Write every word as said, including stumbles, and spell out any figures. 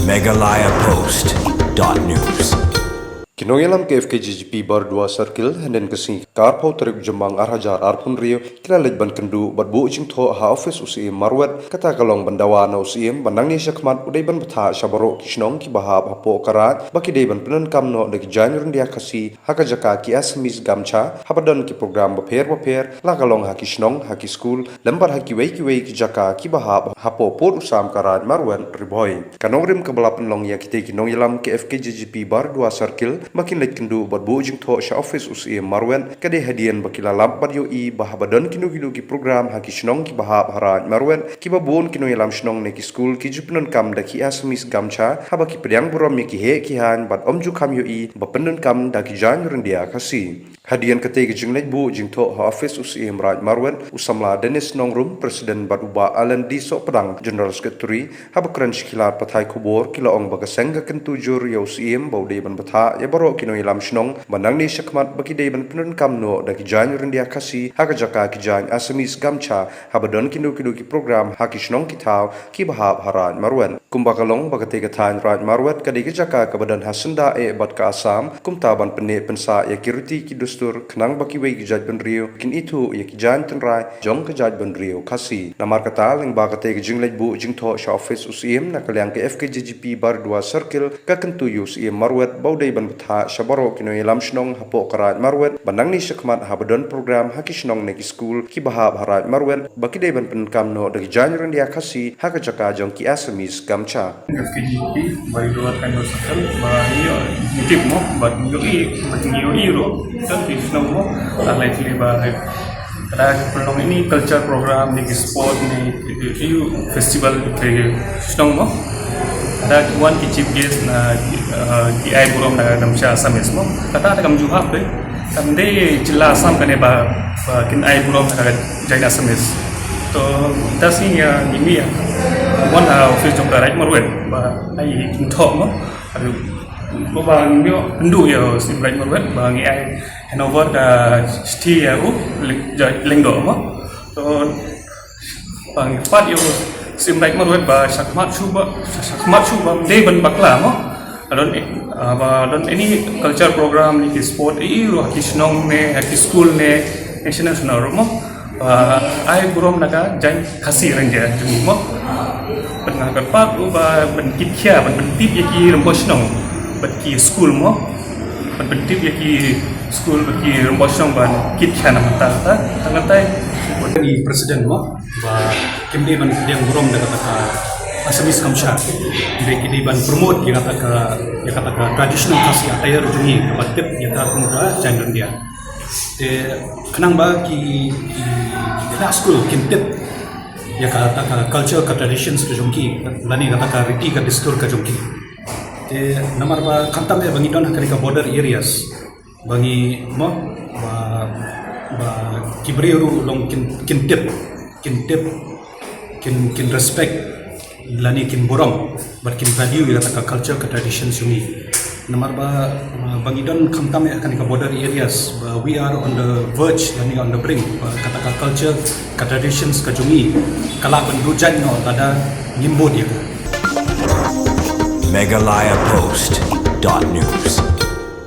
Meghalaya Post dot news. Ki nongïalam ka F K J G P Bardwa Circle, hynnin ka sngi ka arphew tarik Jymmang ar hajar arphew hynriew, ki la leit ban kynduh bad buh jingthoh ha office u Syiem Marwet. Kata ka long ban dawa na u Syiem ba nangne shakhmat u dei ban bthah sha baroh ki shnong kiba hap hapoh ka Raid ba ki dei ban pyndonkam noh da ki jaiñ ryndia Khasi ha ka jaka ki Assamese gamcha, haba don ki program bapher bapher, la ka long ha ki shnong, ha ki skul, lem bad ha kiwei kiwei ki jaka kiba hap hapoh pud u sam ka Raid Marwet Ri Bhoi. Ka nongrim kaba la pynlong ïa kitei ki nongïalam ka F K J G P Bardwa Circle ba kin leit kynduh bad buh jingthoh sha office u Syiem Marwet ka dei hadien ba ki la lap bad ïohi ba haba don kino kino ki program ha ki shnong kiba hap ha Raid Marwet, kiba bun ki nongïalam shnong ne ki skul ki ju pyndonkam da ki Assamese gamcha, haba ki pdiang burom ïa ki heh ki haiñ bad ym ju kham ïohi ba pyndonkam da ki jaiñ ryndia Khasi. Hadien katei ka jingleit buh jingthoh ha office u Syiem Raid Marwet, u samla Dennis Nongrum, President, bad u Bah Alan D Sohpdang, General Secretary, haba kren sha ki lad pathai khubor, ki la ong ba ka seng ka kyntu jur ïa u Syiem ba u dei ban bthah ïa baroh ki nongïalam shnong ba nangne shakhmat ba ki dei ban pyndonkam noh da ki jaiñ ryndia Khasi ha ka jaka ki jaiñ Assamese gamcha, haba don kino kino ki program ha ki shnong ki thaw kiba hap ha Raid Marwet. Kumba ka long ba katei ka thaiñ Raid Marwet ka dei ka jaka kaba don ha syndah eh bad ka Assam, kumta ban pynneh pynsah ïa ki riti ki dustur khnang ba kiwei ki jaitbynriew kin ithuh ïa ki jaiñ tynrai jong ka jaitbynriew Khasi. Namar kata, lyngba katei ka jingleit buh jingthoh sha office u Syiem na ka liang ka F K J G P Bardwa Circle ka kyntu ïa u Syiem Marwet ba u dei ban bthah sha baroh ki nongïalam shnong hapoh ka Raid Marwet ba nangne shakhmat haba don program ha ki shnong ne ki skul kiba hap ha Raid Marwet ba ki dei ban pyndonkam noh da ki jaiñ ryndia Khasi ha ka jaka jong ki Assamese gamcha. F K J P Bardwa Circle ba ngi ïoh tip mo, ba ngi ïohi, ba ngi ïohi ruh. Kan ki shnong mo, la leit lei ba leit. Kata ka pynlong ïa ini culture program ne ki sport ne ki, ki, ki festival ki shnong mo. Kata ki wan ki chief guest na, eh, ki ai burom na ka gamcha Assamese mo. Kata ka kam ju hap de. Kam dei jylla Assam kane ba, ba kin ai burom na ka jaiñ Assamese. To, da sngi ïa ngi, wan ha office jong ka Raid Marwet ba ai jingthoh mo. Aduh, ba ngi ïoh kynduh ïa u Syiem Raid Marwet ba ngi ai handover ka shithi ïa u Lyng-, Lyngdoh mo. To, ba ngi pat ïa u Syiem Raid Marwet ba shakhmat shuh ba, shakhmat shuh ba dei ban bakla mo. Don, ah, ba don any culture program ne ki sport, ïa ruh ha ki shnong ne, ha ki skul ne, national, national ruh mo. Ba ai burom na ka jaiñ Khasi Ryndia jong ngi mo. Bad nga kyrpad ruh ba ban kit khia, ban pyntip ïa ki rangbah shnong bad ki skul mo. Ban pyntip ïa ki skul bad ki rangbah shnong ban kit khia na mynta, ta, tang katai. Ni president mo, ba kim dei ban pdiang burom da kata ka Assamese gamcha. Dei ki dei ban promote ïa kata ka, ïa kata ka traditional Khasi attire jong ngi, kaba tip ïa ka kum ka jaiñ Ryndia. Te khnang ba ki, ki, ki khynnah skul kin tip ïa kata ka culture, ka traditions ka jong ki, lane kata ka riti ka dustur ka jong ki. Te namar ba khamtam eh ba ngi don ha kane ka border areas, ba ngi mo, ba, ba ki briew ruh long kin, kin tip, kin tip, kin, kin respect, lane kin burom bad kin value ïa kata ka culture, ka traditions jong ngi. Namar ba, ba ngi don khamtam eh ha kane ka border areas, ba we are on the verge lane on the brink ba kata ka culture, ka traditions ka jong ngi ka lah ban duh jait noh lada ngim bud ïa ka. Meghalaya Post dot news.